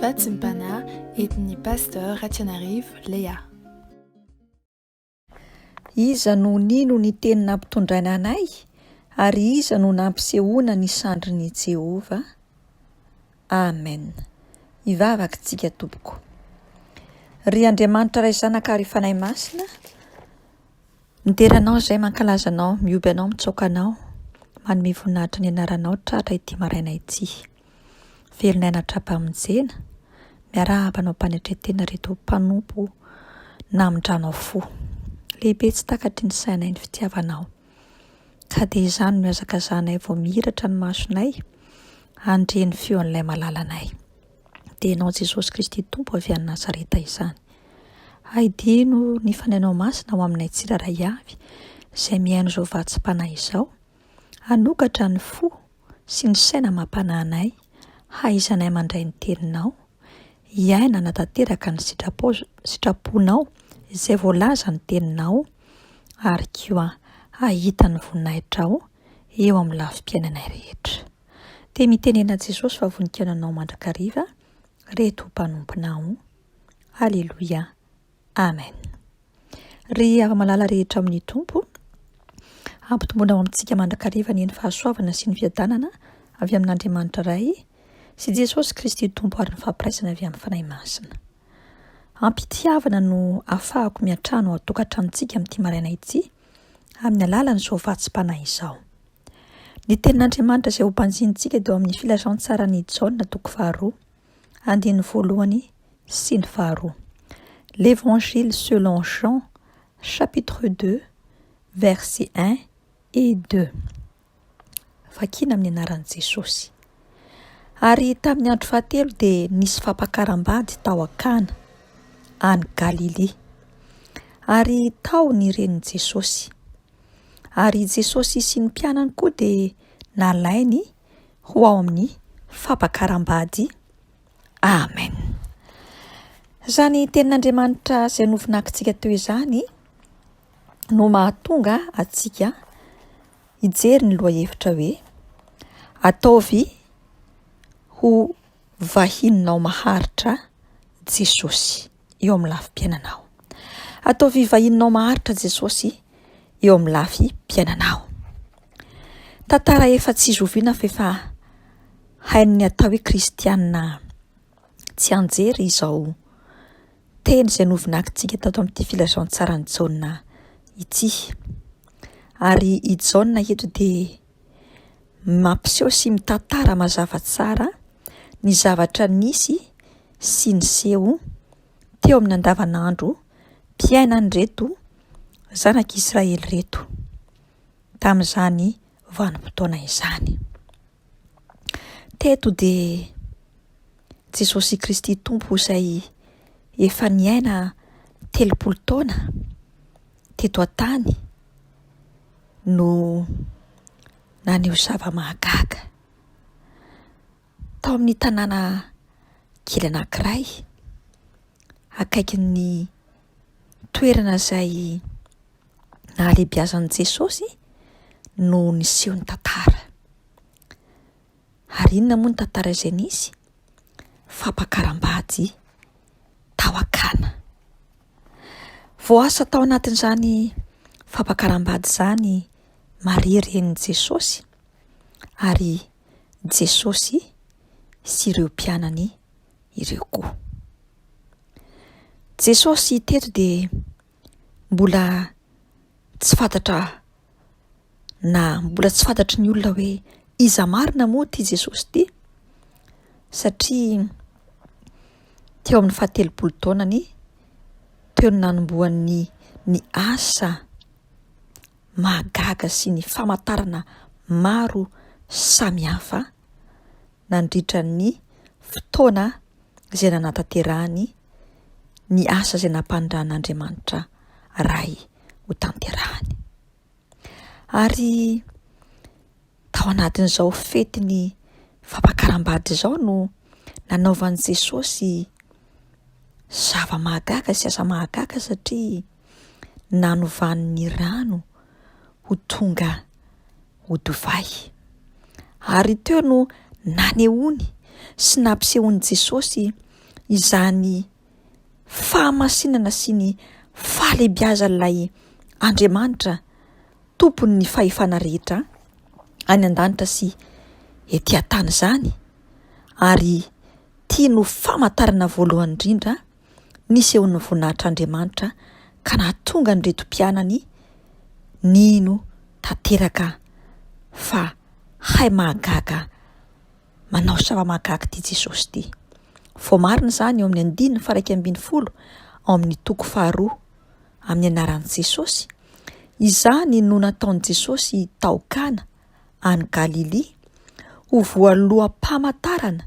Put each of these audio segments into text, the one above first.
Vatsim-panahy entin'ny Pasteur Ratianarivo Léa. Iza no nino ny teny nampitondraina anay, ary iza no nampisehoana ny sandrin'i Jehovah? Amen. Hivavaka isika tompoko. Ry Andriamanitra Ray Zanaka ary Fanahy Masina, midera Anao izay, mankalaza Anao, mihoby Anao, mitsaoka Anao, manome voninahitra ny anaranao tratra ity maraina ity. Velon'aina hatrampamonjena, miarahaba Anao am-panetren-tena ireto mpanompo namindranao fo. Lehibe tsy takatry ny sainay ny fitiavanao. Ka dia izany no ihazakazahanay vao mihiratra ny masonay handre ny feon'ilay malalanay. Dia Ianao Jesosy Kristy Tompo avy any Nazareta izany. Haidino ny Fanahinao Masina ao aminay tsirairay avy izay mihaino izao vatsim-panahy izao, hanokatra ny fo sy ny saina amam-panahy anay, hahaizanay mandray ny Teninao, hiaina hanatanteraka ny sitrapo sitraponao izay voalaza ny Teninao, ary koa hahita ny voninahitrao eo amin'ny lafim-piainanay rehetra. Dia mitenena Jesosy fa vonon-kiaina anao mandrakariva reto mpanomponao. Aleloia. Amen. Ry hava-malala rehetra amin'ny Tompo, ampitomboina ao amintsika mandrakariva anie ny fahasoavana sy ny fiadanana avy amin'Andriamanitra Ray sy Jesosy Kristy Tompo ary ny fampiraisana avy amin'ny Fanahy Masina. Am-pitiavana no afahako miantrano ao an-tokantranontsika amin'ity maraina ity amin'ny alalan'izao vatsim-panahy izao. Ny tenin'Andriamanitra izay hobanjinintsika dia ao amin'ny filazantsaran'i Jaona toko faharoa, andininy voalohany sy ny faharoa. L'Évangile selon Jean, chapitre 2, versets 1 et 2. Vakina amin'ny anaran'i Jesosy. Ary tamin'ny andro fahatelo dia nisy fampakaram-bady tao Akana, any Galilia. Ary tao ny renin'i Jesosy. Ary i Jesosy sy ny mpianany koa dia nalainy ho ao amin'ny fampakaram-bady. Amen. Izany tenin'Andriamanitra izay novinakintsika teo izany no mahatonga antsika hijery ny lohahevitra hoe ataovy ho vahininao maharitra Jesosy eo amin'ny lafim-piainanao. Ataovy vahininao maharitra Jesosy eo amin'ny lafim-piainanao. Tantara efa tsy zoviana fa efa hain'ny atao hoe kristianina tsianjery izao teny izay novinakintsika tato amin'ity filazantsaran'i Jaona ity. Ary i Jaona eto dia mampiseho sy mitantara mazava tsara ny zavatra nisy sy niseho teo amin'ny andavanandro mpiainan'ireto zanak'Israely ireto tamin'izany vanim-potoana izany. Teto dia Jesosy Kristy Tompo izay efa niaina 30 taona teto an-tany no naneho zava-mahagaga. Tao amin'ny tanàna kely anankiray akaikin'ny toerana izay nahalehibiazan'i Jesosy no niseho ny tantara. Ary inona moa ny tantara izay nisy? Fampakaram-bady tao Akana. Voaasa tao anatin'izany fampakaram-bady izany Maria renin'i Jesosy ary Jesosy sy ireo mpianany ireo koa. Jesosy teto dia mbola tsy fantatra na mbola tsy fantatry ny olona hoe iza marina moa ity Jesosy ity satria teo amin'ny fahatelopolo taonany teo no nanombohan'ny ny asa mahagaga sy ny famantarana maro samihafa nandritra ny fotoana izay nanatanterahany ny asa izay nampanindran'Andriamanitra Ray ho tanterahany. Ary tao anatin'izao fetin'ny fampakaram-bady izao no nanaovan'i Jesosy zava-mahagaga sy asa mahagaga satria nanovany ny rano ho tonga ho divay. Ary teo no nanehoany sy nampisehoan'i Jesosy. izany fahamasinana sy ny fahalehibiazan'ilay Andriamanitra tompon'ny fahefana rehetra any an-danitra sy ety an-tany izany ary ity no famantarana voalohany indrindra nisehoan'ny voninahitr'Andriamanitra ka nahatonga an'ireto mpianany nino tanteraka fa hay mahagaga manao zava-mahagaga ity Jesosy ity. Voamarina izany eo amin'ny andininy faha-11 ao amin'ny toko faharoa amin'ny anaran'i Jesosy. Izany no nataon'i Jesosy tao Kana any Galilia ho voaloham-pamantarana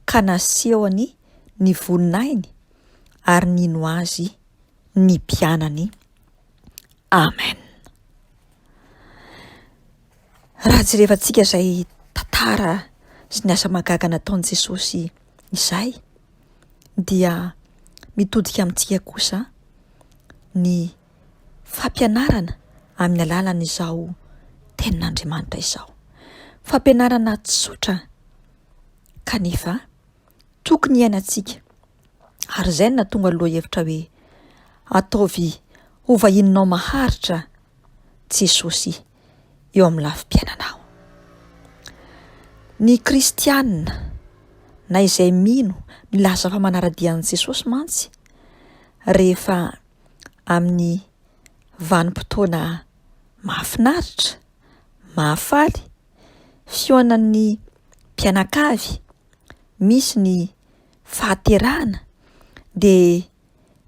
ka nasehony ny voninahiny ary nino azy ny mpianany. Amen. Raha jerevantsika izay tantara sy ny asa mahagaga nataon'i Jesosy izay dia mitodika amintsika kosa ny fampianarana amin'ny alalan'izao tenin'Andriamanitra izao. Fampianarana tsotra kanefa tokony hiainantsika ary izay no nahatonga ny lohahevitra hoe ataovy ho vahininao maharitra Jesosy eo amin'ny lafim-piainanao. Ny kristianina na izay mino milaza fa manara-dia an'i Jesosy mantsy rehefa amin'ny vanim-potoana mahafinaritra, mahafaly, fihaonan'ny mpianakavy, misy ny fahaterahana dia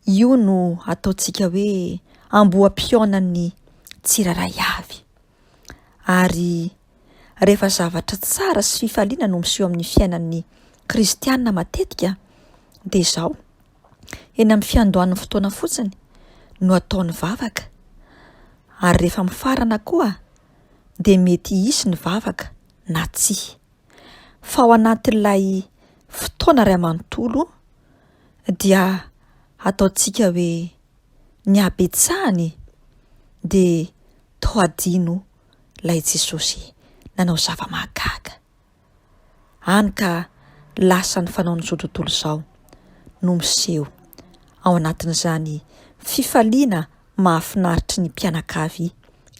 Io no ataontsika hoe amboa-pihaonan'ny tsirairay avy. Ary rehefa zavatra tsara sy fifaliana no miseho amin'ny fiainan'ny kristiana matetika dia izao, eny amin'ny fiandohan'ny fotoana fotsiny no atao ny vavaka, ary rehefa mifarana koa dia mety hisy ny vavaka na tsia. Fa ao anatin'ilay fotoana iray manontolo dia ataontsika hoe ny habetsahany dia toa adino ilay Jesosy nanao zava-mahagaga. Hany ka lasa ny fanaon'izao tontolo izao no miseho ao anatin'izany fifaliana mahafinaritry ny mpianakavy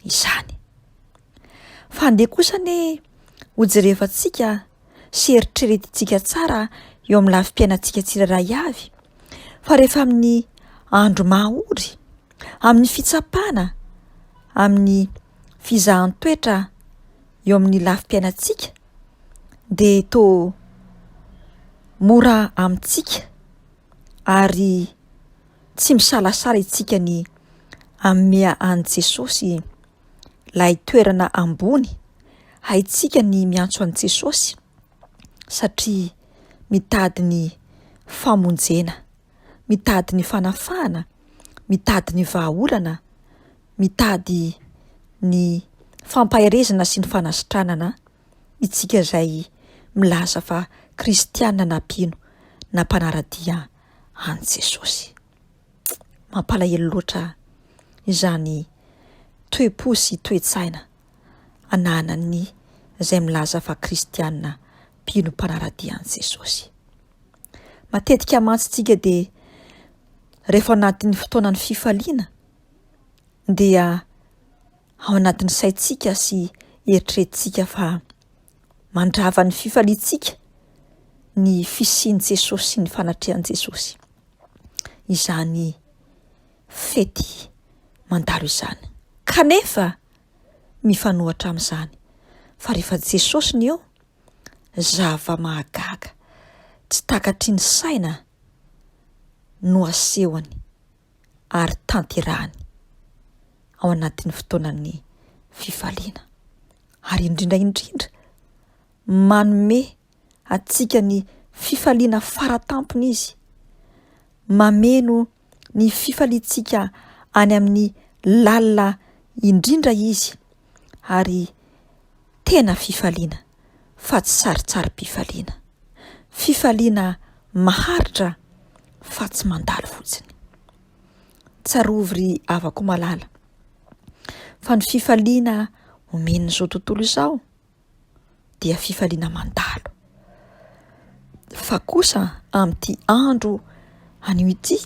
izany. Fa andeha kosa anie hojerevantsika sy eritreretintsika tsara eo amin'ny lafim-piainantsika tsirairay avy fa rehefa amin'ny andro maha-ory, amin'ny fitsapana, amin'ny fizahan-toetra eo amin'ny lafim-piainantsika dia toa mora amintsika ary tsy misalasala isika ny hanome an'i Jesosy ilay toerana ambony, haintsika ny miantso an'i Jesosy satria mitady ny famonjena, mitady ny fanafahana, mitady ny vahaolana, mitady ny fampaherezana sy ny fanasitranana isika izay milaza fa kristiana na mpino na mpanara-dia an'i Jesosy. Mampalahelo loatra izany toe-po sy toe-tsaina ananan'ny izay milaza fa kristiana mpino mpanara-dia an'i Jesosy. Matetika mantsy tsika dia rehefa ao anatin'ny fotoanan'ny fifaliana dia ao anatin'ny saintsika sy eritreretintsika fa mandrava ny fifaliantsika ny fisian'i Jesosy sy ny fanatrehan'i Jesosy. Izany fety mandalo izany. Kanefa mifanohatra amin'izany fa rehefa Jesosy no eo, zava-mahagaga tsy takatry ny saina no asehony ary tanterahany ao anatin'ny fotoanan'ny fifaliana. Ary indrindra indrindra, manome antsika ny fifaliana faratampony Izy, mameno ny fifaliantsika any amin'ny lalina indrindra Izy, ary tena fifaliana fa tsy sarintsarim-pifaliana, fifaliana maharitra fa tsy mandalo fotsiny. Tsarovy ry havako malala fa ny fifaliana omen'izao tontolo izao dia fifaliana mandalo. Fa kosa amin'ity andro anio ity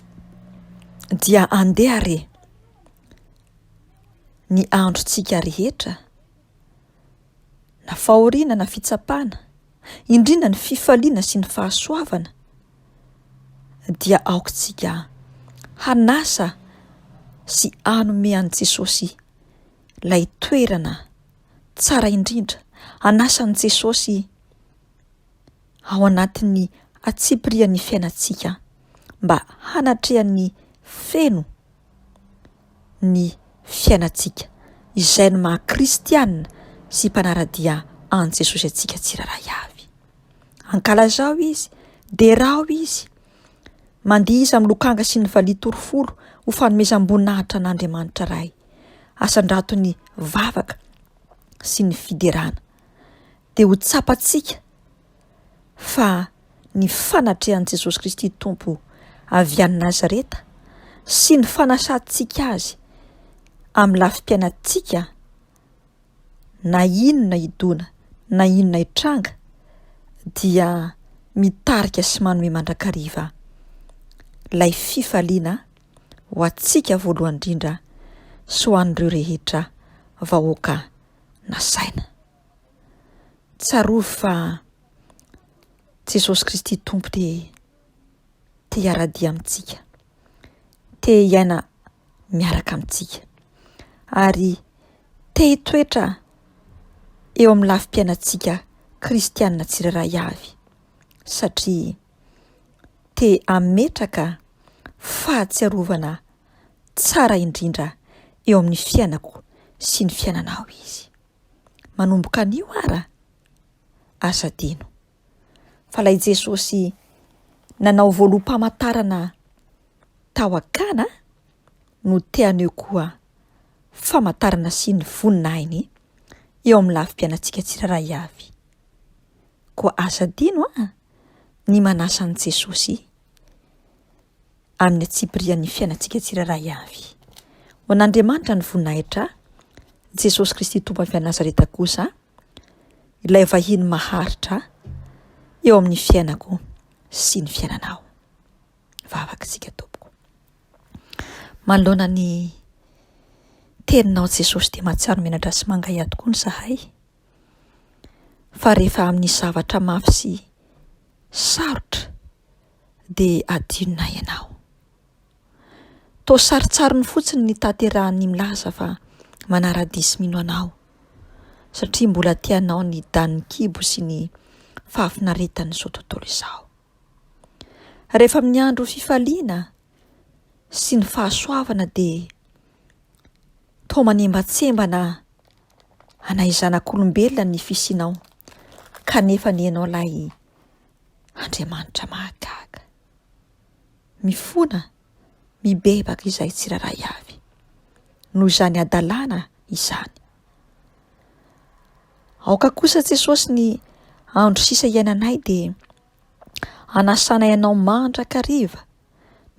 dia andeha re ny androntsika rehetra na fahoriana na fitsapana, indrindra ny fifaliana sy ny fahasoavana dia aoka isika hanasa sy hanome an'i Jesosy ilay toerana tsara indrindra, hanasa an'i Jesosy ao anatin'ny antsipirian'ny fiainantsika mba hanatrehany feno ny fiainantsika, izay no maha kristiana sy mpanara-dia an'i Jesosy antsika tsirairay avy. Ankalazao Izy, derao Izy, mandihiza amin'ny lokanga sy ny valiha torofolo ho fanomezam-boninahitra an'Andriamanitra Ray. Asandrato ny vavaka sy ny fiderana. Dia ho tsapantsika fa ny fanatrehan'i Jesosy Kristy Tompo avy any Nazareta sy ny fanasantsika Azy amin'ny lafim-piainantsika na inona hidona na inona hitranga dia mitarika sy manome mandrakariva ilay fifaliana ho antsika voalohany indrindra sy ho an'ireo rehetra vahoaka nasaina. Tsarovy fa Jesosy Kristy Tompo dia te hiara-dia amintsika, te hiaina miaraka amintsika ary te hitoetra eo amin'ny lafim-piainantsika kristianina tsirairay avy satria te hametraka fahatsiarovana tsara indrindra eo amin'ny fiainako sy ny fiainanao Izy. Manomboka anio ara, aza adino fa ilay Jesosy nanao voaloham-pamantarana tao Akana no te haneho koa famantarana sy ny voninahiny eo amin'ny lafim-piainantsika tsirairay avy. Koa aza adino an, ny manasa an'i Jesosy amin'ny antsipirian'ny fiainantsika tsirairay avy. Ho an'Andriamanitra ny voninahitra, Jesosy Kristy Tompo avy any Nazareta kosa, ilay vahiny maharitra eo amin'ny fiainako sy ny fiainanao. Vavaka isika tompoko. Manoloana ny teninao Jesosy dia mahatsiaro menatra sy mangahiahy tokoa ny zahay fa rehefa amin'ny zavatra mafy sy sarotra dia adinonay ianao. Toa sarintsariny fotsiny ny tanterahan'ny milaza fa manara-dia sy mino anao, satria mbola tianao ny danin'ny kibo sy ny fahafinaretan'izao tontolo izao. Rehefa amin'ny andro fifaliana sy ny fahasoavana dia toa manembatsembana anay zanak'olombelona ny fisianao, kanefa anie ianao ilay Andriamanitra mahagaga. Mifona, mibebaka izahay tsirairay avy noho izany hadalana izany. Aoka kosa Jesosy ny andro sisa iainanay dia anasanay anao mandrakariva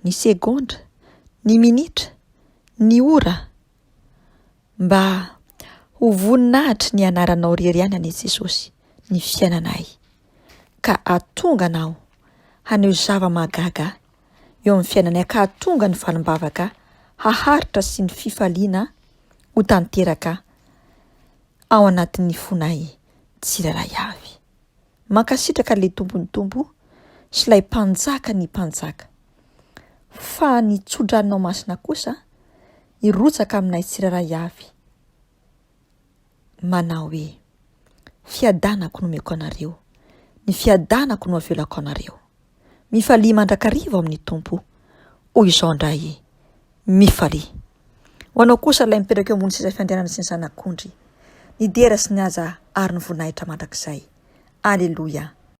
ny segondra, ny minitra, ny ora Mba ho voninahitry ny anaranao rery ihany anie Jesosy ny fiainanay ka hahatonga anao haneho zava-mahagaga eo amin'ny fiainanay ka hahatonga ny valim-bavaka haharitra sy ny fifaliana ho tanteraka ao anatin'ny fonay tsirairay avy. Mankasitraka ilay Tompon'ny Tompo sy ilay Mpanjaka ny Mpanjaka. Fa ny tsodranonao masina kosa hirotsaka aminay tsirairay avy, manao hoe, Fiadanako no omeko anareo, ny fiadanako no avelako anareo. Mifalia mandrakariva ao amin'ny Tompo, hoy izao indray, mifalia. Ho anao kosa ilay mipetraka eo ambony seza fiandrianana sy ny Zanak'ondry, ny dera sy ny haja ary ny voninahitra mandrakizay. Aleloia.